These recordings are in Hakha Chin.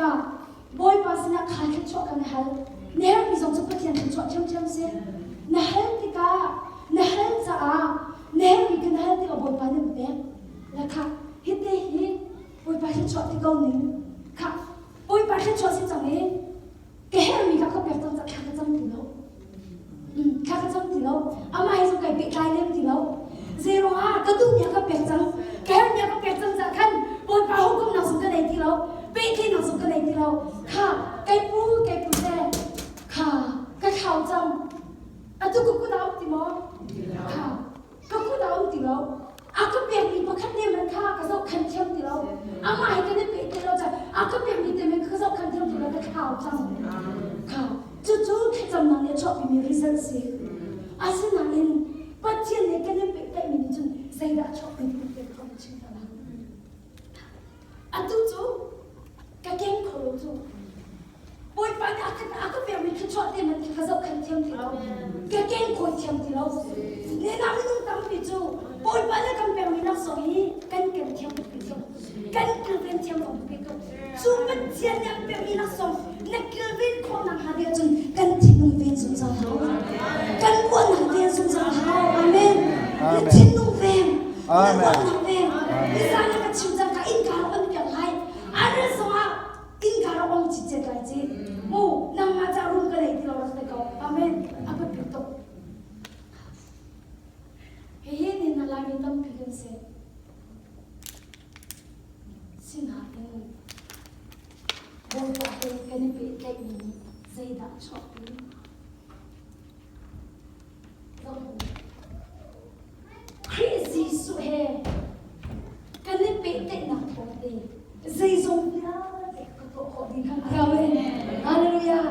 tikah Bawipa sinah kha thluachuah kan hal. Na herhmi zong cu Pathian thluachuah ṭhiamṭhiam si. Na hal tikah na hal caah na herhmi kha na hal tikah Bawipa nih an pek. Le khah hite hi Bawipa thluachuah ti ko ning. Khah Bawipa thluachuah si cang i ka herhmi kha ka pek cang caah thla ka cam ti lo. Thla ka cam ti lo. Amah he zong kai pehtlai lem ti lo. Zei ruangah ka duhmi a ka pek cang. Ka herhmi a ka pek cang caah khan Bawipa hukumnak zong ka nei ti lo. Pehtlaihnak zong ka nei ti lo. Kha kai pu kai pu te kha ka thlau cang. Atu ka kut ah um ti maw? Kha ka kut ah um ti lo. A ka pekmi pakhat ne man kha ka zohkhan thiam ti lo. Amah he kan i pehtlaih lo caah a ka pekmi te men ka zohkhan thiam ti lo ka thlau cang. Kha cucu thlacamnak nih a chuahpimi result si. Asinain Pathian nih kan i pehtlaihmi nih cun zeidah a chuahpi ti te ka van chim ta lai. Atu cu ka keng kho lo cu. Bawipa nih a ka pekmi thluachuah te man ka zohkhenh thiam ti lo. Ka keng khawi thiam ti lo. Nena minung tampi cu Bawipa nih kan pekmi laksawng hi kan ken thiam tuk ti lo. Kan kilven thiam lo tuk tuk. Cu Pathian nih an pekmi laksawng na kilven khawh nakhnga ding ahcun kan thinlung ven zungzal hau. Kan ruahnak ven zungzal hau. Amen. Na thinlung ven. Na ruahnak ven. Nizan ah ka chim cang ka innka rak on piak lai. Are zongah innka rak ong cicet lai ci. Mu nangmah ca rum ka nei ti lo rak ti ko. Amen. A biapi tuk. Hihi ni na Laimi tampi kan si. Sinain Bawipa he kan i pehtlaihmi nih zeidah a chuahpi? Khrih Jesuh he kan i pehtlaihnak thawng te zeizong vialte ka tuah khawh ding kha Amen. Hallelujah.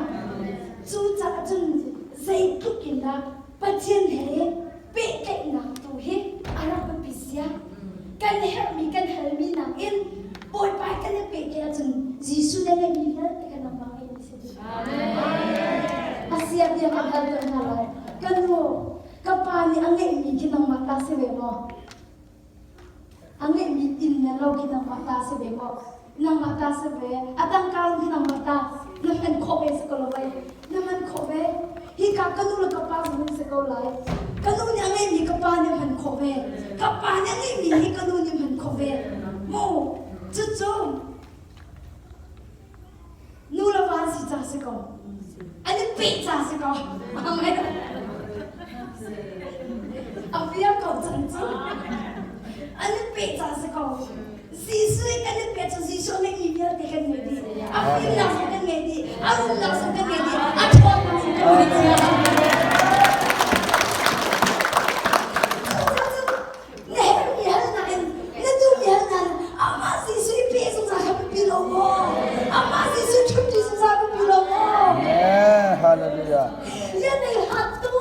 Cucaah cun zeitluk in dah Pathian he pehtlaihnak tu hi a rak biapi sia. Kan herhmi kan halmi nakin Bawipa kan i pehtlaih ahcun Jesuh le ngeihmi vialte kan rak bang ngeihmi si. Asia bia kan hal tuah hna lai. Kan nu, ka pa nih a ngeihmi khi nangmah ta si ve maw? A ngeihmi inn le lo khi nangmah ta si ve maw? Nangmah ta si ve. A tangka khi nangmah ta. Na hman khawh ve si ko lo vai. Na hman khawh ve. Hika ka nu le ka pa zong si ko lai. Ka nu nih a ngeihmi ka pa nih a hman khawh ve. Ka pa nih a ngeihmi hi ka nu nih a hman khawh ve. Mu, cucu nu le va si ca si ko. An i peh ca si ko. Amen. A bia ko cang cu. An i peh ca si ko. Jesuh i kan i peh cu Jesuh a ngeihmi vialte kan ngei dih. A fimnak zong kan ngei dih. A rumnak zong kan ngei dih. A ṭhawnnak zong kan ngei dih. Na herhmi halnak in na duhmi halnak in amah Jesuh i pe zungzal kha biapi lo maw? Amah Jesuh ṭhutṭi zungzal biapi lo maw? Amen. Hallelujah. Ya nei hat tu.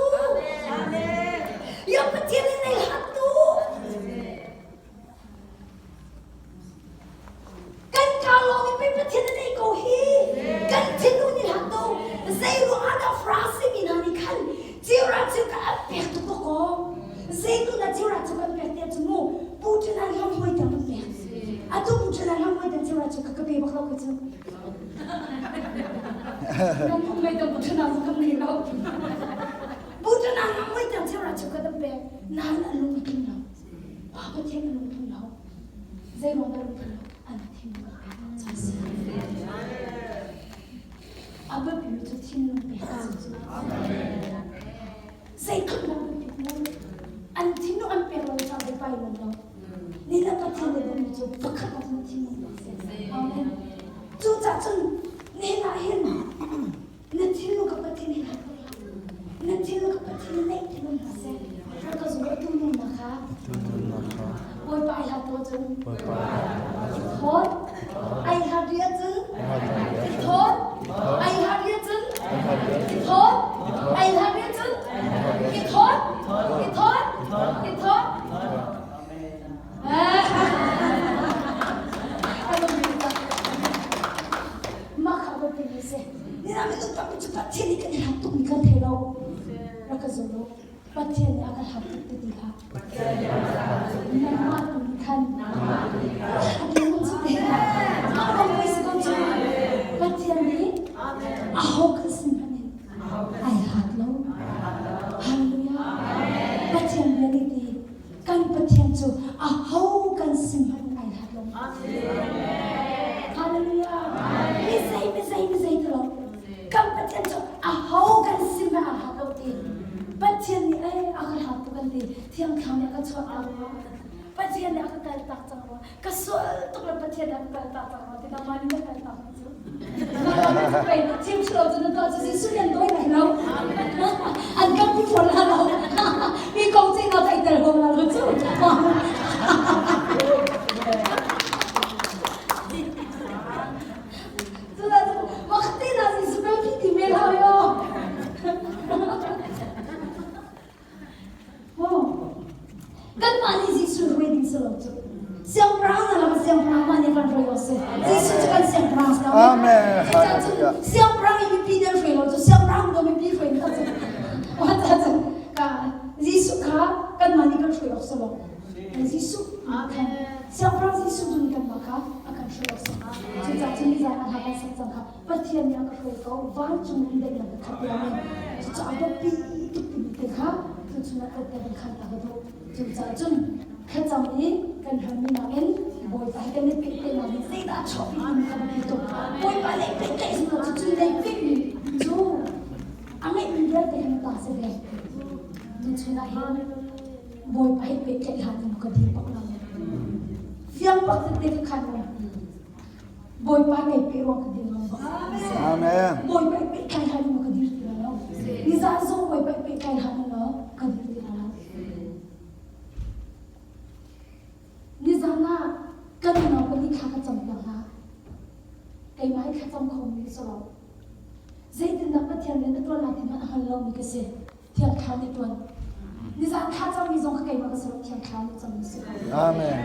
Ya Pathian in nei hat tu. Kan kaa lawng in pei Pathian a nei ko hi. Kan thinlung nih hlah tu. Zei ruangah dah Farasi mi hna nih khan Cira cu ka an pek tuk ko kaw. Zeitu na cira cu kan pek tiah cu mu pu ṭinan hlam hoi tiang kan pek. Atu pu ṭinan hlam hoi tiang cira cu ka ka pe bak lo kei cu. Nan hung mei tiang pu ṭinan cu kan ngei lo. Pu ṭinan hlam hoi tiang cira cu ka kan pek. Nain an lung a tling lo. Pa Pathian a lungtling lo. Zei ruang dah lungtling lo? An thinlung a pek ca si. A biapimi cu thinlung pek a si cu. Zeitluk dah biapit mu? An thinlung an pek lo caah Bawipa i lawm lo. Ni le Pathian le duhmi cu pakhat ah cun thinlung pek si. Amen. Cucaah cun nihin ah hin Na thinlung ka Pathian he hlat hlah. Na thinlung ka Pathian he naih thinlung hna seh. Rak ka zum atu nunnak kha. Bawipa ai hlat tuah cun. Thawt. Ai hlat rih ahcun. Thawt. Ai hlat rih ahcun. Thawt. Ai hlat rih ahcun. Thawt. Thawt. Thawt. Mah kha va ti si. Nina minung tampi cu Pathian nih kan i hlat tukmi kan thei lo. Rak ka zum lo. Pathian nih a kan hlat tuk ti ti hlah. Nangmah tu nih khan. Hlat lu cu te. Mah ram pei si ko cu. Hallelujah. Mi zei mi zei mi zei ti lo. Kan Pathian cu aho kan sin ah a hlat lo ti. Pathian nih ei a ka hlat tuk an ti. Thiang Thlarau nih a ka chuah tak rua. Pathian nih a ka kal tak cang rua. Ka sual tuk le Pathian nih a ka kal tak cang rua ti nangmah nih na kal tak cu. Chim lo cu na tuah cu Jesuh nih an dawi lai lo. An kan pi fawn la lo. Mi kong cei na theih tel hom la lo cu. Makati na Jesuh kan phi ti me lo yo. Kanmah nih Jesuh hruai ding si lo cu. Siangpahrang na lak siangpahrang mah nih kan hruai awk si. Jesuh cu kan siangpahrang si lo. Amen. Cucaah siangpahrang i mipi nan hruai lo cu siangpahrang do mipi hruai na cu. Wa ta cun ka Jesuh kha kanmah nih kan hruai awk si lo. Jesuh ah khan siangpahrang Jesuh cu nih kanmah kha a kan hruai awk si. Cucaah cun nizan ah hla kan sak cang kha Pathian nih a ka hruai ko vancung in daihnak ka khat tiang in cucaah biapi tuk timi te kha tuchun ah kan kan khan ta ka duh cucaah cun thlacam i kan halmi nakin Bawipa he kan i pehtlaihnak nih zeidah a chuahpi timi kha biapi tuk Bawipa nih pehtlaih zungzal cu cun nei pehmi cu a ngeihmi vialte hin ta si ve tuchun ah hin Bawipa he pehtlaih hlan in ka dir bak lo fiang bak tete ka khan lo Bawipa kei pe ruang ka dir ngam bak. Amen. Bawipa i pehtlai hlan in ka dir ti lo. Nizan zong Bawipa i pehtlai hlan in ka dir ti lo. Nizan ah kan unau pahnih thla ka cam piak hna. Keimah hi thlacam kho mi ka si lo. Zeitindah Pathian rian a ṭuan lai ti hmanh a hngal lomi ka si. Thiang Thlarau nih ṭuan. Nizan thla cammi zong kha keimah ka si lo. Thiang Thlarau nih cammi si ko. Amen.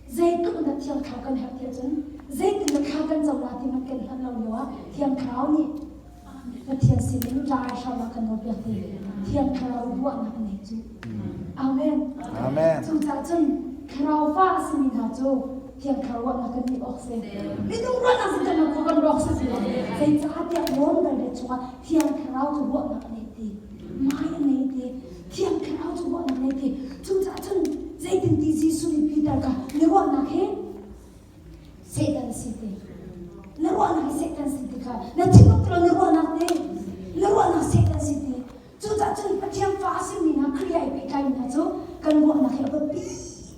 Zeitluk in dah Thiang Thlarau kan herh ti ahcun zeitin dah thla kan cam la ti hmanh kan hngalh lo lioah Thiang Thlarau nih Pathian sinin rai hram ah kan nawlpiak ti Thiang Thlarau ruahnak a nei cu. Amen. Amen. Cucaah cun Thlarau fa a simi hna cu Thiang Thlarau ruahnak kan nih awk si. Minung ruahnak sin kan khua kan rawk si si lo. Zeicahtiah Rom dal chungah Thiang Thlarau cu ruahnak a nei ti. Mai a nei ti. Thiang Thlarau cu ruahnak nei ti. Cucaah cun zeitinti Jesuh nih Peter kha na ruahnak hi Satan si ti. Na ruahnak hi Satan si ti kha na thinlung tilo na ruahnak ti. Na ruahnak Satan si ti. Cucaah cun Pathian fa a simi hna Khrih ai pehtlaimi hna cu kan ruahnak hi a biapi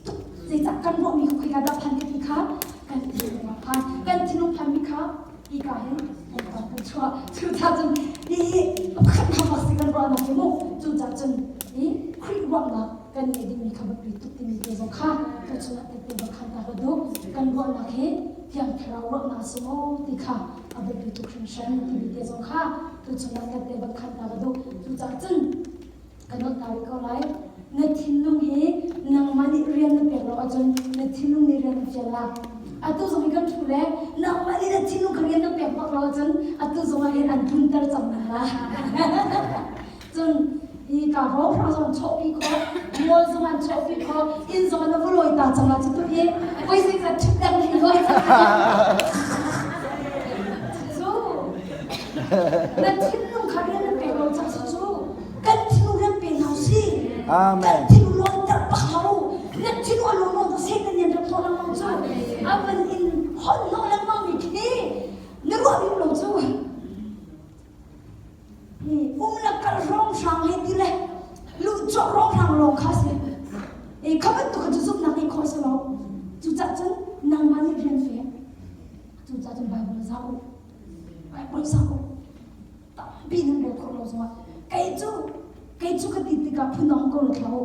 tuk. Zeicah kan ruahmi kha khoika dah phan ti kha kan thinlung ah phan. Kan thinlung phanmi kha hika hin kan kan kan chuah. Cucaah cun hi pakhat hna bak si kan ruahnak hi mu. Cucaah cun hi Khrih ruahnak kan ngeih dingmi kha biapi tuk timi te zong kha tuchun ah tette bak khan ta ka duh. Kan ruahnak hi Thiang Thlarau ruahnak a si maw ti kha a biapi tuk hringhran timi te zong kha tuchun ah tette bak khan ta ka duh. Cucaah cun ka dawt ta rih ko lai. Na thinlung hi nangmah nih rian na pek lo ahcun na thinlung nih rian na fial la. Atu zong hi kan ṭhu le nangmah nih na thinlung kha rian na pek bak lo ahcun atu zong ah hin an tlunter cang hna la. Cun hi ka rawhrang zong an chawhpi khawh, mual zong an chawhpi khawh, inn zong an va lawi ta cang la cu tu hi voi zeizat ṭhut deng hin lawi Cu na thinlung kha rian na pek lo cang si cu. Kan thinlung rian pe hna usih. Amen. Kan thinlung lawnter bak hlah u. Nan thinlung a lawn lawn cu Satan nih an rak hnawh lengmang cu. A van in hon hnawh lengmang mi khi na ruah bik lo cu. Um le kal hrawnghrang he ti le luh cawh hrawnghrang lawng kha si. E kha bantuk kha cu zumhnak ngeih khawh si lo. Cucaah cun nangmah nih rian fe. Cucaah cun Bible zah u. Bible zah u. Tampi nan rel khawh lo zongah kei cu kei cu ka ti tikah phundang ko lo thlah u.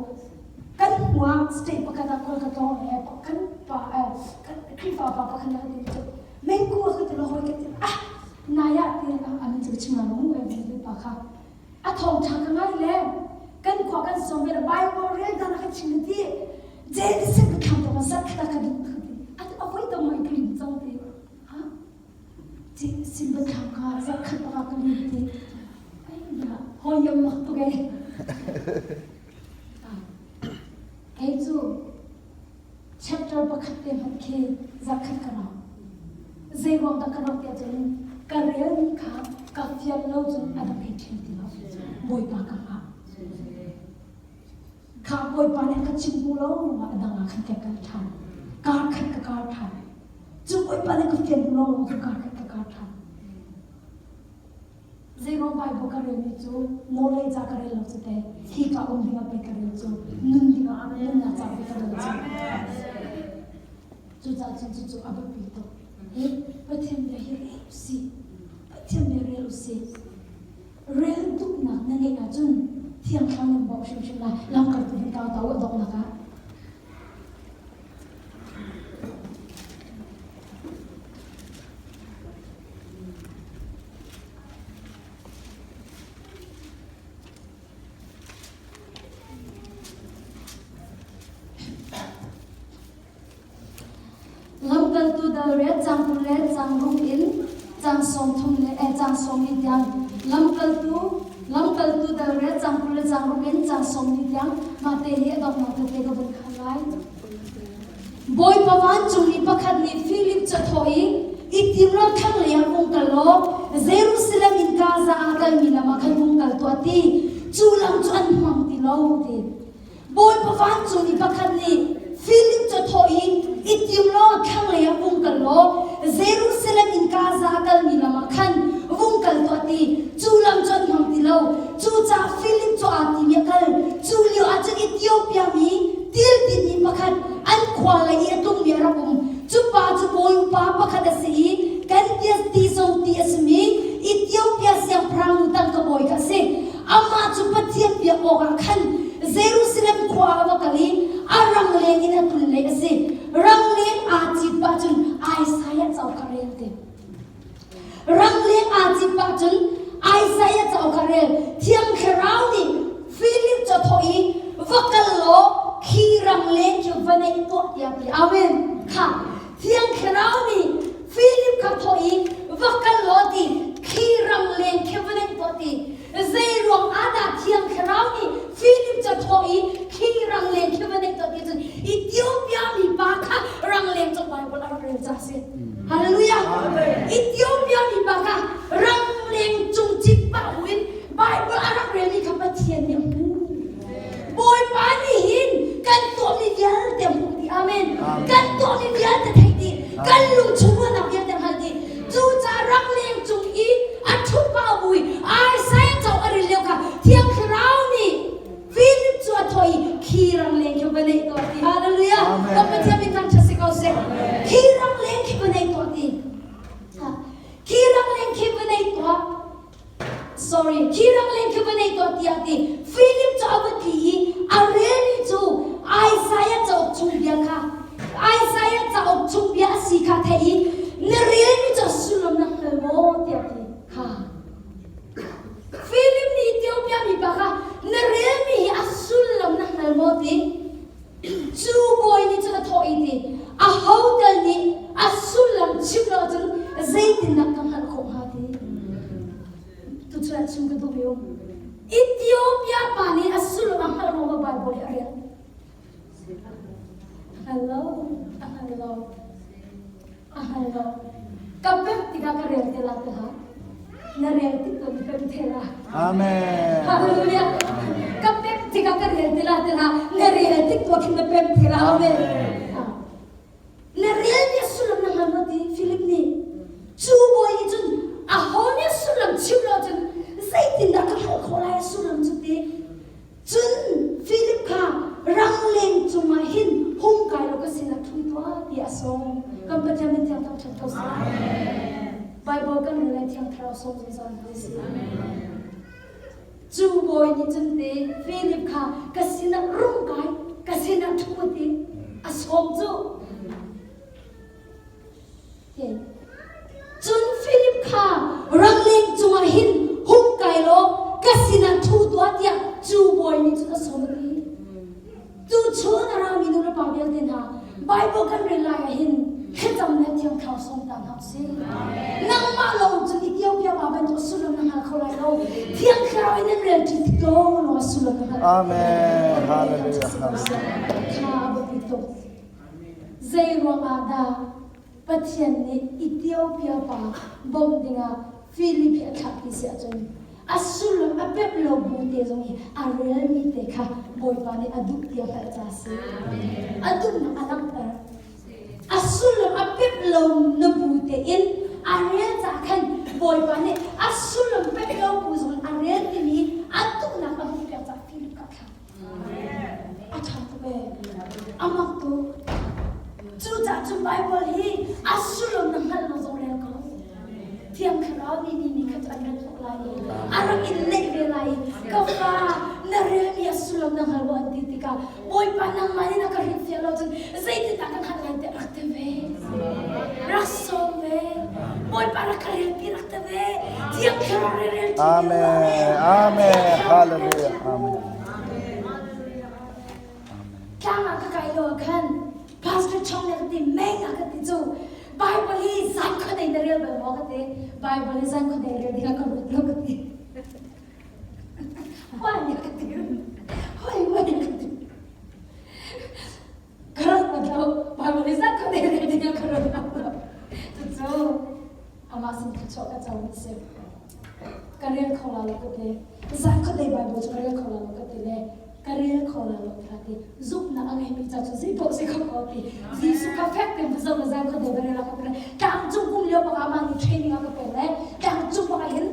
Kan hnu ah state pakhat ah khual ka tlawng e kan pa eh kan Khrihfa pa pakhat nih a ka ti cu mengku a ka ti lo hawi ka ti ah nai ah ti amin cu ka chim lai lo mu eh pa kha a thawngṭha ka ngai le kan khua kan sawm ve le Bible rel dan a ka chim ti Genesis ka thlang ka zat kha ka duh ka ti a voi dong mai ka lim cang ti ha Genesis ka thlang ka zat khat ka ka lim ti ai ya hoi yam mak tu ke kei cu chapter pakhat te hmanh khi zarkhat ka rau. Zei ruang dah ka rauh tiah cun ka relmi kha ka fian lo cun a dang kai ṭhen ti lo. Bawipa ka hngah. Kha Bawipa nih a ka chim hnu lo ah a dang ah khan ka kal ṭhan. Kar khat ka kar ṭhan. Cu Bawipa nih ka fian hnu lawnglawng cu kar khat ka kar ṭhan. Zeiruang Bible ka relmi cu nawlei ca ka rel lo cu te hika um dingah pei ka rel cu nun dingah nunnak ca pei ka rel cu. Cucaah cun cucu a biapi tuk. Hi Pathian bia hi rel usih. Pathian bia rel usih. Rel duhnak na ngeih ahcun Thiang Thlarau nan bawmh hrimhrim lai. Lamkaltu hin kau ta u a donghnak ah. Lamkaltu dal riat cang 20 le cang ruk in cang 30 le eh, cang sawm li tiang lamkaltu lamkaltu dal riat cang 20 le cang ruk in cang sawm li tiang mah te hi a donghnak tete ka vun khal lai. Bawipa vancungmi pakhat nih Filip cu a thawh i, I tim law thlanglei ah vung kal law Jerusalem in Gaza ah a kalmi lam ah khan vung kal tuah ti. Cu lam cu an hmang ti lo ti. Bawipa vancungmi pakhat nih Filip cu a thawh i, I tim law thlanglei ah vung kal law Jerusalem in Gaza a kalmi lam ah khan vung kal tuah ti. Cu lam cu an hmang ti lo. Cucaah Filip cu aa tim i a kal. Cu lio ah cun Ethiopia mi tiltinmi pakhat an khua lei i a tlungmi a rak um. Cu pa cu bawi upa pakhat a si i Kantias ti zong ti a simi Ethiopia siangpahrang nu tangka bawi kha a si. Amah cu Pathian biak awkah khan Jerusalem khua ah a va kal i a rangleng in a tlun lei a si. Rangleng aa cit pah cun Isaiah cauk kha rel te. Rangleng aa cit pah cun Isaiah cauk kha rel. Thiang Thlarau nih Philip cu a thawh i va kal law khi rangleng khi va neih tuah tiah a ti. Amen. Kha Thiang Thlarau nih Philip kha thawh i va kal law ti khi rangleng khi va neih tuah ti. Zei ruang ah dah Thiang Thlarau nih Philip cu a thawh i khi rangleng khi va neih tuah ti cun Ethiopia mi pa kha rangleng cu Bible a rak rel ca a si. Hallelujah. Ethiopia mi pa kha rangleng cung cit pah buin Bible a rak relmi kha Pathian nih a hmuh. Bawipa nih hin kan tuahmi vialte hmuh dih. Amen. Kan tuahmi vialte theih dih. Kan lungchung ruahnak vialte hngalh dih. Cucaah rangleng cung i a ṭhut pah bui Isaiah cauk a rel lio kha Thiang Thlarau nih Philip cu a thawh i khi rangleng khi va neih tuah ti. Hallelujah. Kan Pathian min thangṭhat si ko seh. Khi rangleng khi va neih tuah ti. Khi rangleng khi va neih tuah. Sorry, khi rangleng khi va neih tuah tiah ti. Philip cu a va tli i a relmi cu Isaiah cauk chung bia kha Isaiah cauk chung bia a si kha theih i na relmi cu a sullam na hngal maw tiah ti kha. Philip nih Ethiopia mipa kha na relmi hi a sullam na hngal maw ti? Cu bawi nih cun a thawh i ti, aho tal nih a sullam chim lo cun zeitindah ka hngalh khawh hnga ti? Tuchun ah chim ka duhmi um. Ethiopia pa nih a sullam a hngalh ruangah Bible hi a rel. A hngal lo, a hngal lo. A hngal lo. Ka pemh tikah ka rel te la te ha. Na rel tik ko pem the la. Amen. Hallelujah. Ka pemh tikah ka rel te la te la. Na rel tik ko khin na pem the la. Amen. Na rel ni sullam na hngal maw ti Philip nih cu bawi nih cun a ho nih sullam chim lo cun zeitindah ka hngalh khawh lai sullam cu ti Cun Filip kha rangleng cungah hin hung kai law ka sinah ṭhu tuah tiah a sawm. Kan Pathian min thiang thangṭhat ko seh. Bible kan rel lai Thiang Thlarau sawm zungzal hna usih. Cu bawi nih cun te Filip kha ka sinah rung kai, ka sinah ṭhu ti a sawm cu. Cun Filip kha rangleng cungah hin hung kai law ka sinah ṭhu tuah tiah cu bawi nih cun a sawm a ti. Tuchun a rami nu le pa vialte hna Bible kan rel lai ah hin thlacam le Thiang Thlarau sawm ta hna usih. Nangmah lawng cun Ethiopia pa bantuk sullam na hngal kho lai lo. Thiang Thlarau in nan rel ṭi tik lawnglawng a sullam na hngalh. Amen. Hallelujah. Kha a biapi tuk. Zei ruangah dah Pathian nih Ethiopia pa bawmh dingah Filip hi a thlah ti si ahcun a sullam a pemh lo bu te zong hi a relmi te kha Bawipa nih a duh ti a hngalh caah a si. A duhnak a langhter. sullam a pep lo na bu tein a rel ca khan Bawipa nih a sullam pep lo bu zong a rel timi a duhnak a hmuh piak caah Philip ka thlah. A ṭha tuk ee. A mak tuk. Cucaah cun Baibal hi a sullam na hngalh lo zong rel ko. Thiang Thlarau nih ni ni kha cu an rat hnawh lai i a rak in neih ve lai i ka fa na relmi a sullam na hngal maw an ti tikah Bawipa nangmah nih na ka hrilhfiah lo cun zeitindah ka hngalh lai tiah rak ti ve. Rak sawm ve. Bawipa rak ka relpi rak ti ve. Thiang Thlarau re rel Amen. Amen. Hallelujah. Amen. Tlang ah ka kai lo ah khan Pastor Chong nih a ka ti meng a ka ti cu Bible hi zan khuadei na rel bal maw ka ti Bible hi zan khuadei rel ding ah ka ruat lo ka ti Hoi nih ka ti hoi hoi ka ti ka rak ruat lo Bible hi zan khuadei rel ding ah ka ruat lo cucu amah sin thluachuah ka co mi si ka rel kho la lo ka ti zan khuadei Bible cu ka rel kho la lo ka ti le ka rel kho la lo ka ti zumhnak a ngeimi ca cu zeipaoh si kho ko ti Jesuh kha fek tein va zoh le zan khuadei va rel a ka pek tlang cung kum lio bak ah mah nih training a ka pek le tlang cung bak ah hin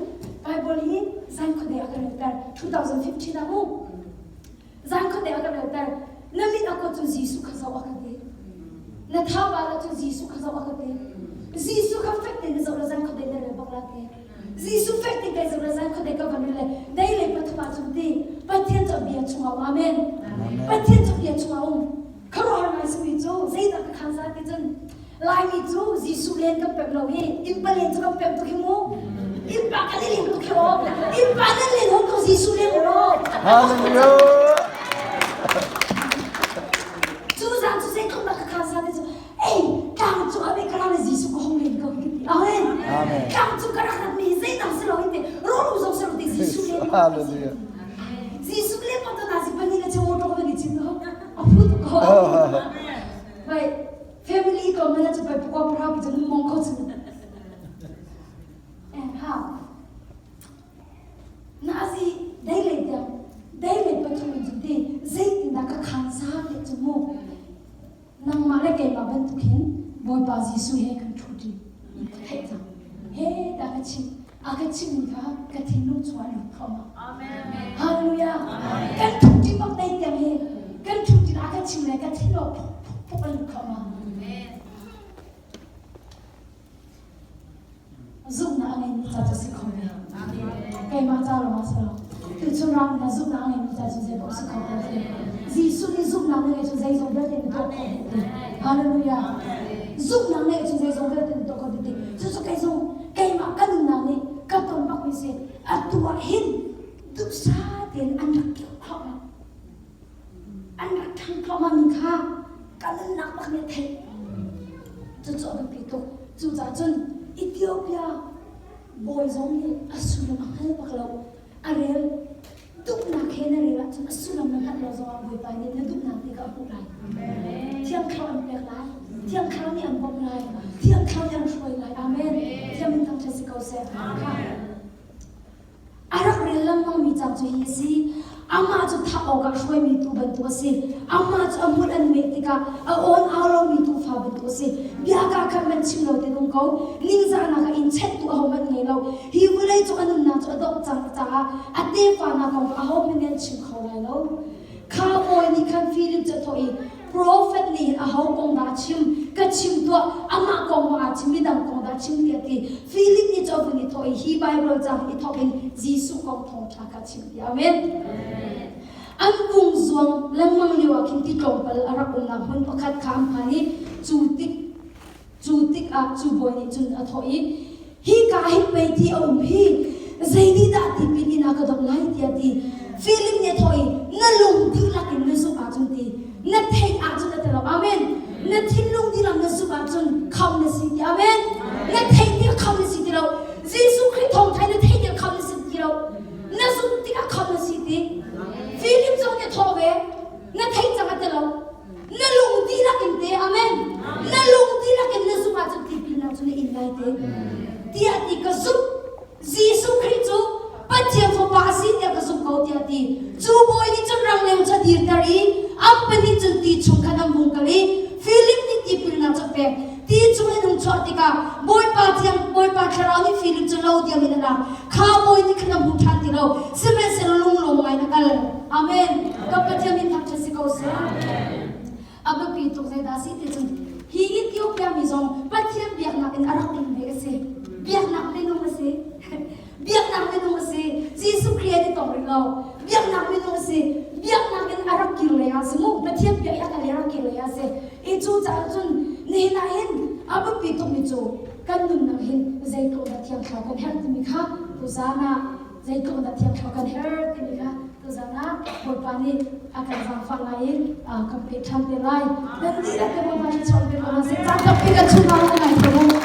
Bible hi zan khuadei a ka relter 2015 ah mu zan khuadei a ka relter na mit a ko cu Jesuh kha zoh a ka ti na thaba la cu Jesuh kha zoh a ka ti Jesuh kha fek tein na zoh le zan khuadei na rel bak la ti Jesuh fek tein kai zoh le zan khuadei ka van rel le dei le pathum ah cun ti Pathian cu a bia chungah um amen Pathian cu bia chungah um khuaruahhar ngai simi cu zeidah ka khan za ti cun Laimi cu Jesuh len kan pemh lo hi innpa len cu kan pemh tuk hi mu innpa kan i len tuk hi aw innpa nan len hon ko Jesuh len u law Hallelujah cu zan cu zeitluk dah ka khan za ti cu ei tlang cu a ka ram Jesuh ka hong len ko hi ti amen Amen. tlang cu ka rak rat mi zeidang si lo hi ti rawlu zong si lo ti Jesuh len Hallelujah. Jesuh len ko to na si pani na che motor ko ni chin no a phu tu ko bai family ko mana chu bai pukwa pra pi chu mong ko chu eh ha Nazi dei le tiang dei le pathum in chu ti zeitindah ka khan sa te chu mu Nangmah le keimah bantuk hin Bawipa Jesuh he kan ṭhuṭi ka theih cang. He dah ka chimh. A ka chimhmi kha ka thinlung chungah lut thluahmah. Hallelujah. Kan ṭhuṭi bak dei tiang hi kan ṭhuṭi a ka chim le ka thinlung phuk phuk phuk a lut thluahmah. Zumhnak a ngeimi ca cu si kho ve. Keimah ca lawng ah si lo. Tuchun ram hna zumhnak a ngeimi ca cu zeipaoh si kho ko ti. Jesuh nih zumhnak na ngeih cu zeizong vialte na tuah khawh dih ti. Hallelujah. Zumhnak ngeih cu zeizong vialte na tuah khawh dih ti. Cucu kei zong keimah ka nunnak nih ka ton bakmi si. Atu ah hin duhsah tein an rak keuh thluahmah. An rak ṭhang thluahmahmi kha ka nunnak bak nih a theih. Cucu a biapi tuk. Cucaah cun Ethiopia bawi zong nih a sullam a hngal bak lo. A rel duhnak he na rel ahcun a sullam na hngalh lo zongah Bawipa nih na duhnak te kha a hmuh lai. Thiang Thlarau an pek lai. Thiang Thlarau nih an bawmh lai. Thiang Thlarau nih an hruai lai. Amen. Thiang min thangṭhat si ko seh. A rak rel lengmangmi ca cu hi a si. Amah cu thah awkah hruaimi tuu bantuk a si. Amah cu a hmul an meh tikah a awn au lomi tuufa bantuk a si. Bia kaa khat hmanh chim lo tein um ko. Ningzahnak ah in chenhtu ahohmanh ngei lo. Hi vawlei cu a nunnak cu a dongh cang caah a tefa hna kong kha ahohmanh nih an chim kho lai lo. Kha bawi nih khan Filip cu a thawh i, Profet nih hin aho kong dah a chim? Ka chim tuah, amah kong maw aa chim, midang kong dah a chim tiah a ti. Filip nih cu a vun i thawh i hi Baibal ca i thawk in Jesuh kong thawngṭha kha a chim ti. Amen. An vung zuang lengmang lio ah khin ti tlawmpal a rak umnak hmun pakhat kha an phan i cu tik cu tikah cu bawi nih cun a thawh i hika hin pei ti a um hi zei nih dah tipil in a ka dong lai tiah a ti. Filip nih a thawh i na lung dihlak in na zumh ahcun ti na theih ahcun a ti lo. Amen. Na thinlung dihlak na zumh ahcun khamh na si ti. Amen. Na theih tikah khamh na si ti lo. Jesuh Khrih thawngṭha na theih tikah khamh na si ti lo. Na zumh tikah khamh na si ti. Filip zong nih a thawh ve. Na theih cang a ti lo. Na lung dihlak in te amen. Na lung dihlak in na zumh ahcun tipilnak cu na in lai te. Tiah ti ka zumh. Jesuh Khrih cu Pathian Fapa a si tiah ka zumh ko tiah a ti. Cu bawi nih cun rangleng cu a dirter i an pahnih cun ti chung khan an vung kal i Filip nih tipilnak cu a pek. chuah tikah Bawipa thiang Bawipa thlarau nih Filip cu lo diam in a lak. Kha bawi nih khan a hmu ṭhan ti lo. Sihmanhsehlaw lunglawm ngai na kal. Amen. Kan Pathian min thangṭhat si ko seh. A biapi tuk zeidah a si ti cun hi Ethiopia mi zong Pathian biaknak in a rak um ve a si. Biaknak minung a si. Biaknak minung a si. Jesuh Khrih an i tong rih lo. Biaknak minung a si. Biaknak in a rak kir lei ah si mu. Pathian biak i a kal i a rak kir lei ah si. I cu caah cun nihin ah hin a biapi tukmi cu kan nunnak hin zeitluk dah thiang thlarau kan herh timi kha tuzaan ah zeitluk dah thiang thlarau kan herh timi kha tuzaan ah Bawipa nih a kan zaangfah lai i kan pek ṭhan te lai. Nan dihlak te Bawipa thluachuah pe ko hna seh. Caan tampi kan chungkhar ngai ko mu.